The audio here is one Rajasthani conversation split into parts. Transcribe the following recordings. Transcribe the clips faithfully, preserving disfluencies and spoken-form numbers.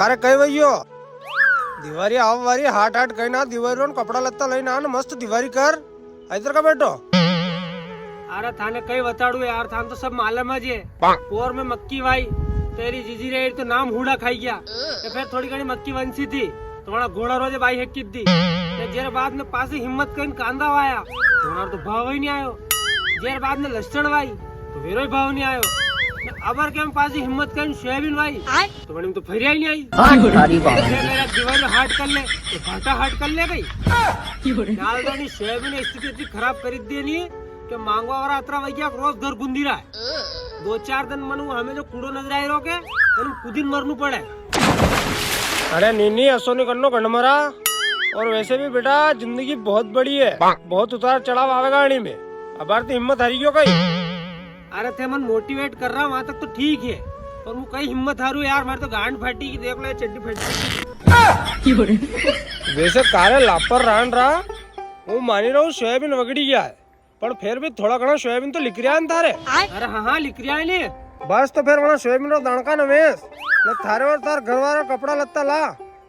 अरे कई वई ग्यो? दिवारी आवा वारी, हाट हाट कई ना, दिवारी रो कपड़ा लत्ता लई ना, मस्त दिवारी कर। इधर का बैठो। अरे थाने कई बताड़ू यार, थाने तो सब मालूम है जे। पोर में मक्की वाई, तेरी जीजी रे तो नाम हुड़ा खाई गया। तो फिर थोड़ी घणी मक्की वंसी थी, तो वणा घोड़ा रोजे बाई हेकी दी। तो जेर बाद में पासी हिम्मत कईन कांदा वाया, तो वणा तो भाव ही नी आयो। जेर बाद में लसण वाई, तो वेरो ही भाव नी आयो। ने अबर के में पासी हिम्मत कईन सोयाबीन वाई, तो वणी में तो फरिया ही नी आई। हाँ, थारी बात। फिर मेरा दिवाली हाट कर ले, तो भाटा हाट कर ले गई। नाल दानी सोयाबीन ने स्थिति इतनी खराब कर दी नी, कि मांगवा वाला अतरा वैया रोज घर गुंदी रहा है। दो चार दिन मनु हमें जो कूड़ो नजर आई रो के, उन कुदिन मरनू पड़े। अरे नी नी, असो नी करनो गंडमरा। और वैसे भी बेटा, जिंदगी बहुत बड़ी है, बहुत उतार चढ़ाव आवेगा अणी में। अबार तो हिम्मत हारी गयो कई। अरे थे मन मोटिवेट कर रहा, वहां तक तो ठीक है, पर मु कई हिम्मत हारू यार, मारी तो गांड फाटी की, देख लो ये चड्डी फट गई। वैसे कारे लापर रांड रहा, मु मानी रहा हूँ सोयाबीन वगड़ी गया है, पण फेर भी थोड़ा घणा सोयाबीन तो लिकरिया है थारे। अरे हाँ हाँ, लिकरिया है ने। बस तो फेर वणा सोयाबीन रो दाणका न वेच, ने थारे और थार घर वाला कपड़ा लत्ता ला,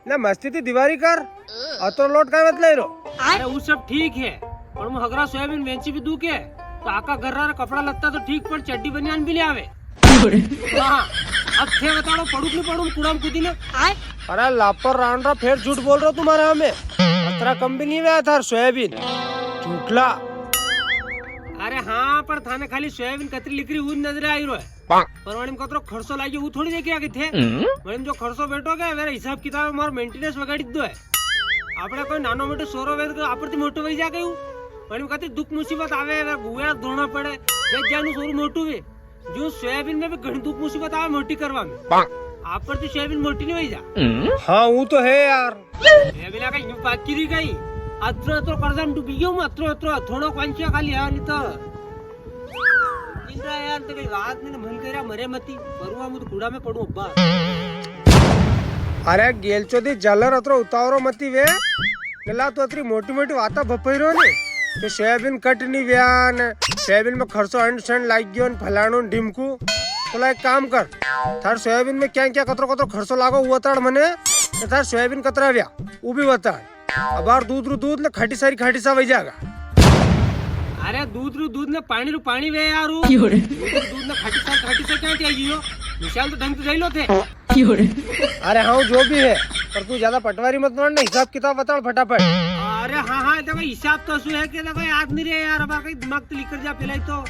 ने मस्ती थी दिवारी कर। अतरो लोट काय बतलाई रो? अरे वो सब ठीक है, पण मु हगरा सोयाबीन वेची भी दू के, तो आका घर रा कपड़ा लत्ता तो ठीक, पण चड्डी बनियान भी ले आवे। हाँ, अब थे बताड़ो, पड़ू कि नी पड़ू, कूड़ा में कूदी ने? अरे लापर रांड रा, फेर झूठ बोल रहो तुम्हारे हमें। अतरा कम भी नी हुआ थार सोयाबीन, झूठला। अरे हाँ, पण थाने खाली सोयाबीन कतरी लिकरी ऊज नजरे आई रो है। पर वणी में कतरो खर्चो लाग्यो, वो थोड़ी देख रहा कि थे। वणी में जो खर्चो बैठो के, मेरा हिसाब किताब, मारो मेंटेनेंस वगाड़ी दो है। आपणे कोई नानो मोटो सोरो वे तो आपरती मोटो वही जा गयू। वणी में कतरी दुख मुसीबत आवे, वे गुवेड़ा धोना पड़े, जद जानु सोरू मोटू वे। जो सोयाबीन में भी घणी दुख मुसीबत आवे मोटी करवा में। आपरती सोयाबीन मोटी नी वही जा। हाँ, वो तो है यार। सोयाबीन का यूं पाकी रही गई। अतरो अतरो कर्जा में डूबी गयो मैं, अतरो अतरो, थोड़ो कांचिया खाली है, नी तो। दिन रा यार, तो कई बात नी, मन करा मरे मती, परुआ मु तो कूड़ा में पड़ू अब्बा। अरे गेलचोदी जालर, अतरो उतावरो मती वे। नला तो अतरी मोटी मोटी वाता भपई रो ने, के सोयाबीन कट नी व्या ने, सोयाबीन में खर्चो अंड संड लाग गयो ने, फलाणो ने ढिमकू। तो ला एक काम कर, थार सोयाबीन में क्या क्या कतरो कतरो खर्चो लागो, वो बताड़ मने, ने थार सोयाबीन कतरा व्या, वो भी बताड़। अबार दूध रू दूध ने खाटी सारी खाटी सा वही जागा। अरे दूध रू दूध ने पाणी रू पाणी वे यार रू। क्यों रे? दूध रू दूध ने खाटी सा खाटी सा क्या चाहिए हो? विशाल तो ढंग से जाई लो थे। क्यों रे? अरे हाँ, जो भी है, पर तू ज्यादा पटवारी मत बन ना, हिसाब किताब बताड़ फटाफट। अरे हाँ हाँ, देखो हिसाब तो असु है कि देखो याद नी रे यार, अबार कई दिमाग तो लिकर जा पहले ही तो।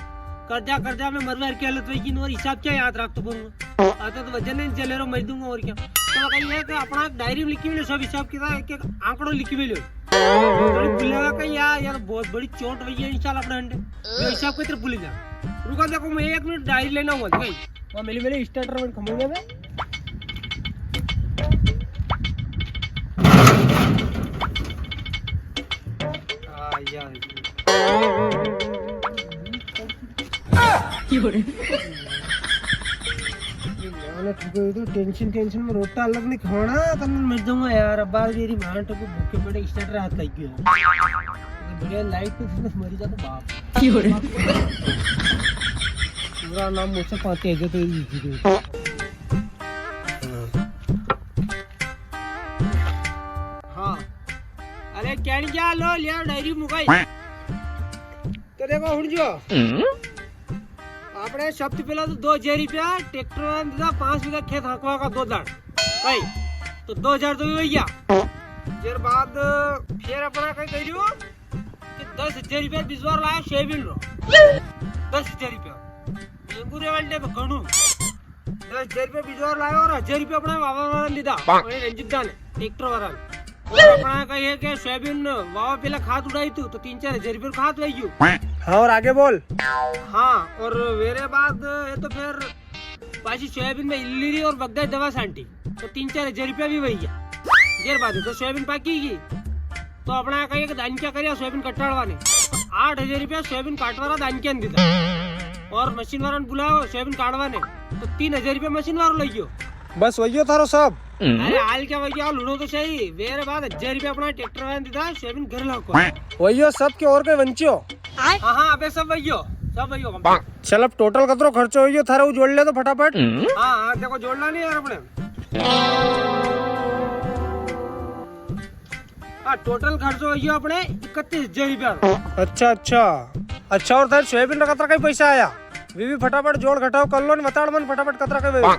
कर्जा कर्जा में मरवार की हालत वही की, और हिसाब क्या याद रख तो करूँ। आता तो वजन नहीं चले रो, मर दूंगा और क्या। तो कही है कि अपना डायरी में लिखी मिले सब हिसाब किताब, एक एक आंकड़ो लिखी मिले। थोड़ी भूलेगा कहीं यार, यार बहुत बड़ी चोट हुई है इंशाल्लाह अपने अंडे। ये हिसाब किताब भूल जा। रुका देखो, मैं एक मिनट डायरी लेना हुआ भाई। वहाँ मिली मिली स्टार्टर में खमोगे मैं। आ यार। टेंशन टेंशन में रोटा अलग नी खाना, तब मैं मर जाऊंगा यार। अब बार मेरी मां तो भूखे पड़े, स्टार्टर हाथ लग गया। बढ़िया लाइट पे जिसने मरी जा तो बाप। पूरा नाम मुझसे पाते है जो तो इजी। हाँ। अरे क्या क्या लो लिया डायरी मुकाई। तो देखो हुण जो। आपणे सबसे पहला तो दो हजार रुपया ट्रैक्टर वाला ने दीधा, पांच बीघा खेत हकवा का दो दाण। भाई, तो दो हजार तो भी हो गया। फिर बाद, फिर अपना कई करियो कि दस हजार रुपया बिजवार लाया सोयाबीन रो। दस हजार रुपया। महंगू रे वाले में घणू। दस हजार रुपया बिजवार लाया और हजार रुपया अपना वावा वाला ने दीधा। पाक। वही रंजीत दा ने, ट्रैक्टर वाला ने। और अपना का ये के सोयाबीन वावा पहला खाद उड़ाई तू, तो तीन चार हजार रुपया खाद वही गयो। हाँ, और आगे बोल। हाँ, और वेरे बाद ये तो फिर पाछी सोयाबीन में इल्ली री और बगदा दवा सांटी, तो तीन चार हजार रुपया भी वही गया। देर बाद तो सोयाबीन पाकी गई, तो अपना का ये दानक्या करिया सोयाबीन कटाड़वा ने, तो आठ हजार रुपया सोयाबीन काटवा रा दानक्या ने दीधा, और मशीन वाला ने बुलायो सोयाबीन काटवा ने, तो तीन हजार रुपया मशीन वालो लई गयो। बस वही हो थारो सब? अरे हाल क्या वही, हाल हुणो तो सही। वेरे बाद हजार रुपया अपना ट्रैक्टर वाला ने दीधा, सोयाबीन घर लाको। वही हो सब के और कोई वंचियो? हाँ, हाँ, अबे सब वही हो, सब वही हो। चल अब टोटल कतरो खर्चो हो गयो थारा, वो जोड़ ले तो फटाफट। हाँ, हाँ, देखो जोड़ ला नहीं यार अपने। टोटल खर्चो हो गयो अपने इकतीस हजार रुपया रो। अच्छा, अच्छा। अच्छा, और थारे सोयाबीन रा कतरा कई पैसा आया? वी भी फटाफट जोड़ घटाव कर लो ने, बताड़ मन फटाफट कतरा कई। हाँ,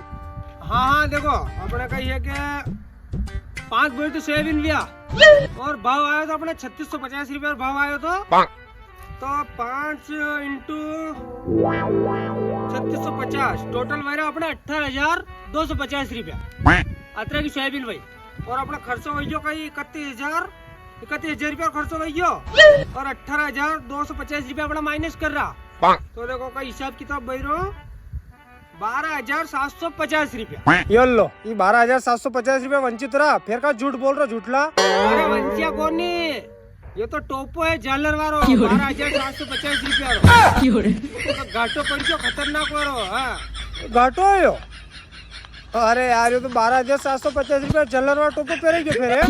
हाँ, देखो, अपने कही है कि पाँच बोरी तो सोयाबीन लिया और भाव आयो तो अपने छत्तीस सौ पचास रुपया भाव आयो तो, तो पाँच इंटू छत्तीस सौ पचास, टोटल वई रा अपने अठारह हजार दो सौ पचास रुपया। अतरा की सोयाबीन भाई। और अपना खर्चो हो गयो कई इकतीस हजार, इकतीस हजार रुपया खर्चो हो गयो और अठारह हजार दो सौ पचास रुपया अपना माइनस कर रा। तो देखो कई हिसाब किताब बई रो बारह हजार सात सौ पचास रुपया। यो लो, ई बारह हजार सात सौ पचास रुपया वंचित रा, फेर का झूठ बोल रो झूठला? अरे वंचिया कोनी, ये तो टोपो है झालर वारो, बारह हजार सात सौ पचास रुपया रो। तो घाटो पड़ गयो खतरनाक वारो, हाँ। घाटो है यो? अरे यार, यो तो बारह हजार सात सौ पचास रुपया झालर वारो टोपो पेरे गयो फेर, हैं?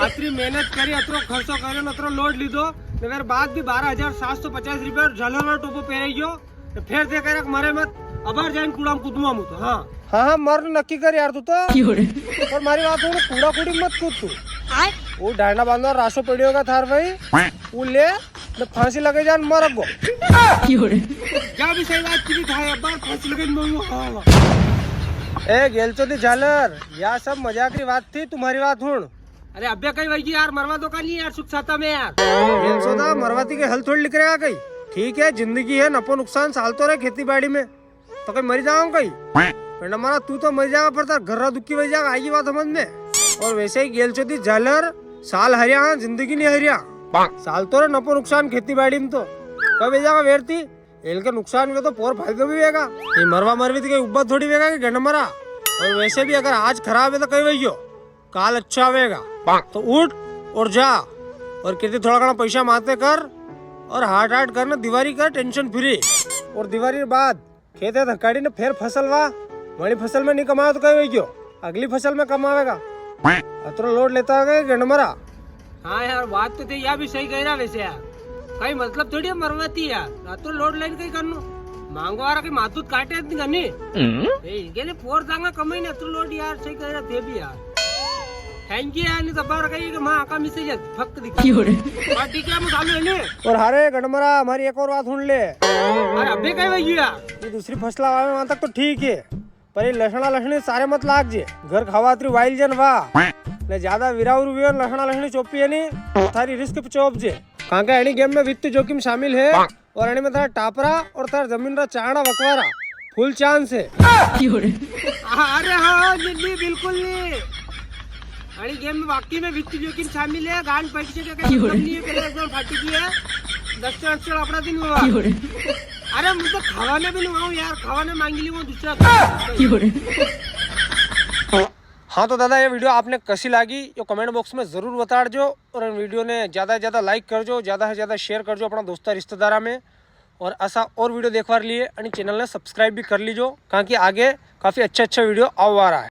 अतरी मेहनत करी, अतरो खर्चो कर्यो, अतरो लोड लीधो, मगर बाद भी बारह हजार सात सौ पचास रुपया झालर वारो टोपो पेरे गयो। तो फेर देख रख, मरे मत, अबार जाइन कूड़ा में कूदूंगा मु तो। हाँ। हाँ, हाँ, मर नक्की कर यार तू तो। पर मारी बात हुण, कूड़ा कूड़ी मत कूद तू। वो डांडा बांधवा रासो पड़ियो होगा थार भाई, वो ले, ने फांसी लगे जान मर गो। क्या भी सही बात की था, अबार फांसी लगे मरूंगा। हाँ, हाँ। ए गेलचोदी झालर, या सब मजाक री बात थी, तुम्हारी बात हुण। अरे अबे कई वही यार, मरवा दो का नी यार, सुख साता में यार। गेलचोदा, मरवाती के हल थोड़ी लिख रहा कई। ठीक है, जिंदगी है, नफो नुकसान सालतो रे खेती बाड़ी में, तो कई मरी जाओ कई। पर हमारा तू तो मरी जाएगा, पर तार घर रा दुखी वही जाएगा, आई बात समझ में। और वैसे ही गेलचोदी झालर, साल हरिया, हाँ, जिंदगी नी हरिया। सालतो रे नफो नुकसान खेती बाड़ी में तो। कब वही जाएगा वेरती, एल के नुकसान हुए तो पोर फायदो भी वेगा। ये मरवा मरवी तो कई उब्बा थोड़ी वेगा कि गंडमरा। और वैसे भी अगर आज खराब है तो कई वही हो। काल अच्छा आवेगा। तो उठ और जा, और कितने थोड़ा घणा पैसा माते कर, और हाट हाट कर ने दिवारी कर, टेंशन फ्री। और दिवारी के बाद खेते धकाड़ी ने फेर फसल वा, वणी फसल में नी कमावे तो कई हो गयो, अगली फसल में कमावेगा। अतरो लोड लेता है गंडमरा। हाँ यार, बात तो थे या भी सही कह रहा वैसे यार, कई मतलब थोड़ी है मरवाती यार, अतरो लोड लाइन कई करनो, मांगो वाला कई मातूत काटे इतनी करनी। ए, इनके लिए फोर दांगा कमाई ने अतरो लोड यार, सही कह रहा थे भी यार। थैंक यू यार, नी तो बार कही कि माँ आका मिसे जा फक दिखा। हाँ, ठीक है, हम चालू है ने। और हारे गंडमरा, हमारी एक और बात सुन ले। अरे अबे कई वही यार? ये दूसरी फसला आवे वहां तक तो ठीक है, पर ये लसणा लसणी सारे मत लाग जे। घर खावा अतरी वाइल जन वा, ने ज्यादा विरावरू वियो ने लसणा लसणी चोपी है नी, तो थारी रिस्क पे चोप जे। कांके एनी गेम में वित्त जोखिम शामिल है। और अणी में थारा टापरा और थारा जमीन रा चाणा वकवारा फुल चांस है। अरे हाँ, नी, नी, बिल्कुल नी। अणी गेम में वाकई में वित्त जोखिम शामिल है। गांड पैक से क्या मतलब नी है, पहले एकदम फाटी की है। दस से अस्सी अपना दिन हुआ। अरे मुझे खावा ने भी नी आऊँ यार, खावा ने मांगी ली वो दूसरा। हाँ तो दादा, ये वीडियो आपने कसी लागी, यो कमेंट बॉक्स में जरूर बताड़ जो, और इन वीडियो ने ज्यादा से ज्यादा लाइक कर जो, ज्यादा से ज्यादा शेयर कर जो अपना दोस्ता रिश्तेदारा में। और असा और वीडियो देखवार लिए अणी चैनल ने सब्सक्राइब भी कर लीजो, कांके आगे काफी अच्छा अच्छा वीडियो आवा रहा है।